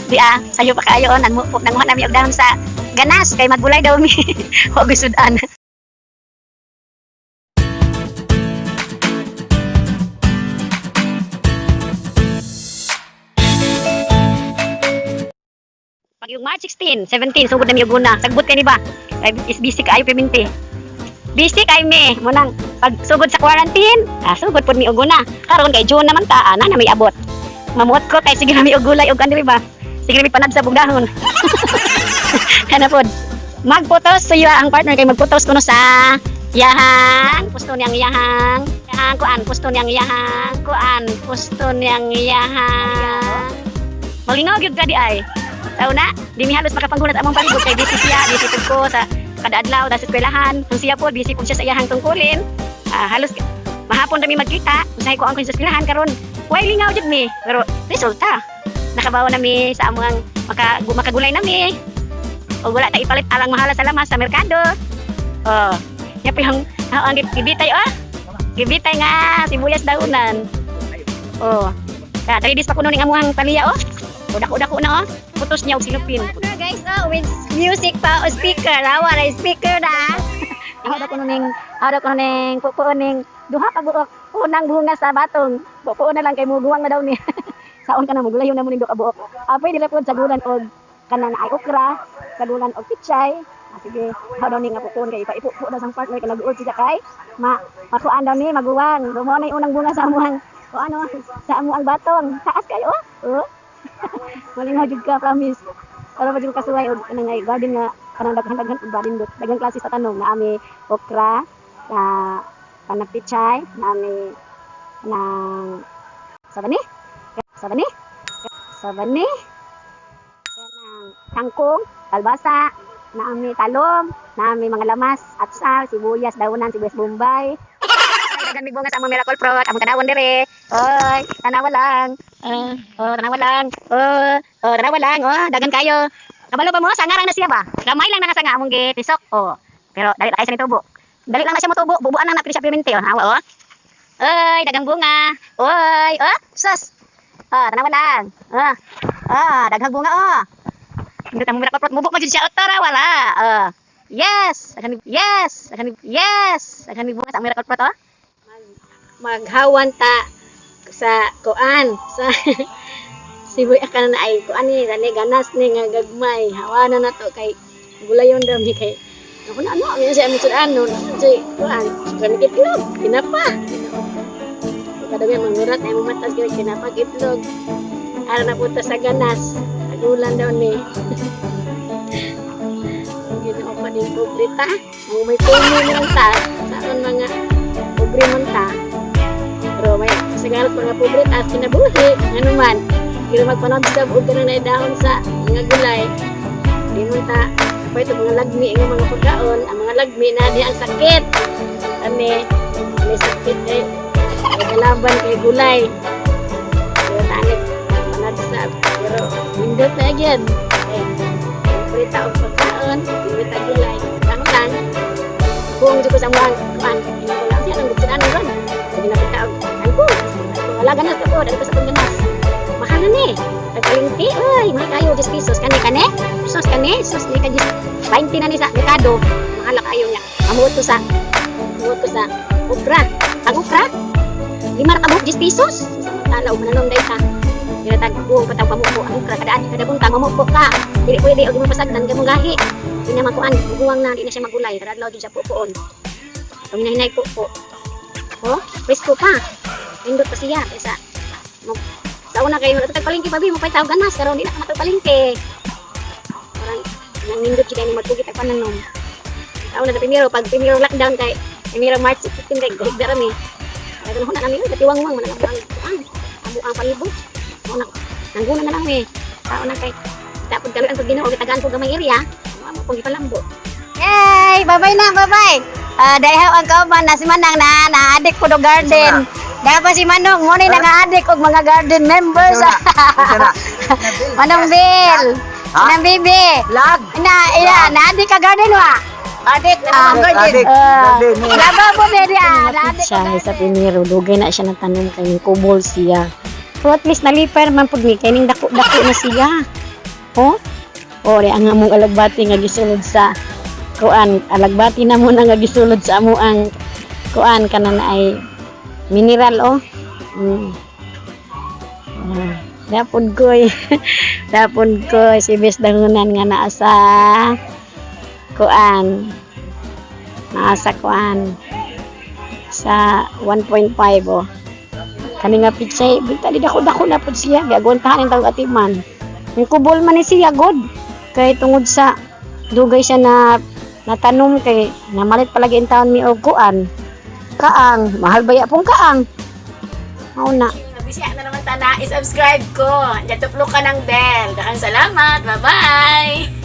Di ah, sayo pa kaayo oh, nanguha nami og dahon sa ganas kay maggulay daw mi. Wa sudan. Pag yung March 16, 17, sugod na mi og una. Sagbot kay ni ba? Kay is busy kaayo perminti. Busy kay mi mo nang pag sugod sa quarantine, ah, sugod pud mi og una. Karon kay June naman ta, ana na may abot. Mamuot ko kay sige na mi og gulay og ano ba? Sige na mi panabsab og dahon. Kana pod. Magputos sa iyo ang partner kay magputos kuno sa yahang pusto niyang yahang yahang kuan pusto niyang yahang kuan pusto niyang yahang malingaw gyud ka di ay. Tao na, di mi halos makapanggunat among palibot kay busy siya, busy pud ko sa kada adlaw sa eskwelahan. Ang siya po, busy pud siya sa iyahang tungkulin. Ah, halos mahapon kami magkita, usahay ko ang sa eskwelahan karon. Way lingaw jud mi, pero resulta. Nakabawa na mi sa among makagulay na mi. O wala ta ipalit alang mahala sa lamas sa merkado. Oh, ya pa yung ah, ang gibitay oh. Gibitay nga sibuyas daunan. Oh. Kaya 3 days pa kuno ning amuhang taliya oh. O dako-dako na oh. Putos niya og silupin. Guys, oh, with music pa o speaker. Awa na speaker na. Awa kuno ning pupuon ning duha ka buok unang bunga sa batong. Pupuon na lang kay muguwang na daw ni. Saon ka na mugulayo na mo ning duha ka buok. Ah, pwede ra pod sagulan og kanang ay okra, sagulan og pichay. Ah, sige, how daw ni nga pupuon kay ipaipupo daw sang partner kay nag-uod siya kay ma makuan daw ni maguwang. Dumo na yung unang bunga sa amuang o ano sa amuang batong. Taas kayo oh. Oh. Malingaw jud ka, promise. Para pa jud kasuway og kanang ay garden nga kanang daghan-daghan og garden dot. Daghang klase sa tanom na ami okra, na kanang pichay, na ami nang sa bani? Sa bani? Sa bani? Kanang kangkong, kalbasa, na ami talong, na ami mga lamas, atsal, sibuyas, daunan, sibuyas bombay. Daghan mig bunga sa among miracle fruit, among tanawon dire. Oy, tanawa lang. Ah, oh, tanawa lang. Oh, oh, tanawa lang. Oh, daghan kayo. Kabalo ba mo? Sanga lang na siya ba? Gamay lang na nga sanga among gitisok. Oh. Pero dali lang kayo sa nitubo. Dali lang na siya motubo. Bubuan lang na pili siya pimente. Oh, awa oh. Oy, daghang bunga. Oy, oh, sus. Ah, tanawa lang. Ah. Ah, daghang bunga oh. Hindi ta mo miracle fruit. Mubo man jud siya. Oh, tara wala. Ah. Yes, daghan yes, daghan yes, daghan bunga sa among miracle fruit oh. Maghawan ta sa kuan sa siboy ka na ay kuan ni gani ganas ni nga gagmay hawanan na to kay gulayon daw mi kay ako na ano mi siya mi sudan no si kuan kami itlog tinapa kadagay mangurat ay matas kay tinapa itlog ara na punta sa ganas agulan daw ni. Ginoo pa din pobre ta. Ang may puno man ta saan mga pobre man ta pero may sagalat mga pobre ta kinabuhi ano man pero magpanabsab og kanang naidahon sa mga gulay di man ta pwede mga lagmi nga mga pagkaon. Ang mga lagmi na di ang sakit kami may sakit eh may kalaban kay gulay pero tanik panabsab pero nindot na again eh pobre ta og pagkaon pobre ta gulay ano lang kung ko sa mga kuan wala siya nang gusto ano ron sige na pagka angko wala ganas ka po dali ko sa akong ganas mahal na ni tagpalingki ay mahal kayo 10 pesos kani kani sus kani sus ni ka 20 na ni sa merkado mahal kayo niya amuot ko sa okra. Ang okra lima ra ka buhok 10 pesos samantala og mananom dahil ka ginatag buong pataw pamupo ang okra kada kada buntag mamupo ka dili pwede og imong pasagdan kay mong gahi di na makuan buguwang na di na siya magulay kada adlaw jud siya pupuon ang hinahinay po po oh presko pa nindot pa siya kaysa mo sa una kayo matutag palengke pa bi mo tawag ganas karon di na ka matug palengke parang nangindot siya ni magpugit ang pananom sa una sa primero pag primero lockdown kay primero March 15 kay gahigda rami kaya na kami katiwangwang man ang amo ang palibot mo na nangguna na lang mi sa una kay tapos kaluan pag Ginoo gitagaan po gamay area amo pong ipalambo. Yay! Bye-bye na, bye-bye. Ah, dahil ang kauban na si Manang na na-addict po do garden. Dapat si Manong mo ni nang-addict og mga garden members. Manong Bill. Ha? Manong Bibi. Lag. Na, iya, na-addict ka garden wa. Adik, Ah, adik. Ah, Garden, eh. Laba po diri ah, na-addict siya sa primero dugay na siya nagtanom kay ning kubol siya. Pero at least nalipay man pud ni kay ning dako-dako na siya. Oh, oh, di ang among alagbati nga gisulod sa kuan, alagbati na mo na nga gisulod sa amo ang kuan kanan ay mineral oh. Ah, dapon koy. Dapon ko si Bes Dangunan nga naa sa kuan. Naa sa kuan sa 1.5 oh. Kani nga pitsay, bita di dako dako na pud siya, giagwantahan ang tawag atiman. Ang kubol man ni siya god. Kay tungod sa dugay siya na natanom kay namalit palagi in taon mi og kuan. Kaang, mahal baya pong kaang. Mao na. Mabisya na naman tana, i-subscribe ko. Diyan tuplo ka ng bell. Daghang salamat. Bye-bye!